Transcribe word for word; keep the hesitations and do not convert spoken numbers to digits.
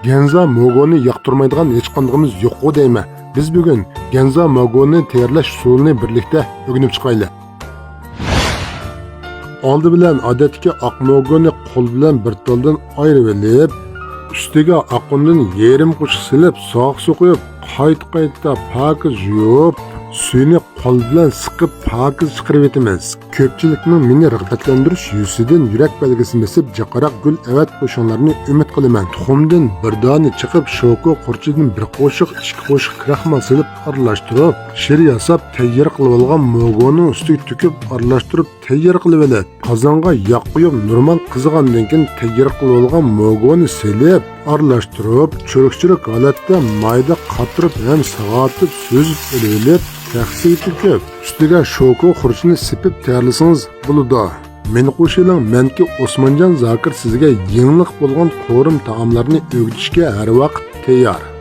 گەنزا موگونى ياقتۇرمايدىغان ھېچقاندىقىمىز يوققۇ دەيمەن. بىز بۈگۈن گەنزا موگونى تەييارلاش ئۇسۇلىنى بىرلىكتە ئۆگىنىپ چىقايلى. ئالدى بىلەن ئادەتتىكى ئاق موگونى قول بىلەن بىر تالدىن ئايرىۋېلىپ، ئۈستىگە ئاق ئۇندىن يېرىم قوشۇق سېلىپ، ساغ سۇ قۇيۇپ، قايتا-قايتا پاكىز يۇيۇپ، سۈيىنى قول بىلەن سىقىپ پاكىز چىقىرىۋېتىمىز. كۆپچىلىكنىڭ مېنى رىغبەتلەندۈرۈش يۈزىسىدىن يۈرەك بەلگىسى بېسىپ، جىقراق گۈل ئەۋەت قوشۇڭلارنى ئۈمىد قىلىمەن. تۇخۇمدىن بىر دانە چېقىپ، شوكو خۇرۇچىدىن بىر قوشۇق، ئىككى قوشۇق كراخمال سېلىپ ئارىلاشتۇرۇپ، شىر ياساپ تەييار قىلىۋالغان موگونىڭ ئۈستىگە تۆكۈپ ئارىلاشتۇرۇپ تەييار قىلىۋېلىپ، قازانغا ياغ قۇيۇپ، نورمال قىزىغاندىن كېيىن تەييار قىلىۋالغان موگونى سېلىپ، ئارىلاشتۇرۇپ، چۈرۈك-چۈرۈك ھالەتتە مايدا قاتۇرۇپ ھەم ساغارتىپ سۈزۈپ ئېلىۋېلىپ، تەخسىگە تۆكۈپ، ئۈستىگە شوكو خۇرۇچىنى سېپىپ تەييارلىسىڭىز بولىدۇ. مېنى قوشۇۋېلىڭ، مەنكى ئوسمانجان زاكىر سىزگە يېڭىلىق بولغان قورۇم تائاملارنى ئۆگىتىشكە ھەر ۋاقىت تەييار.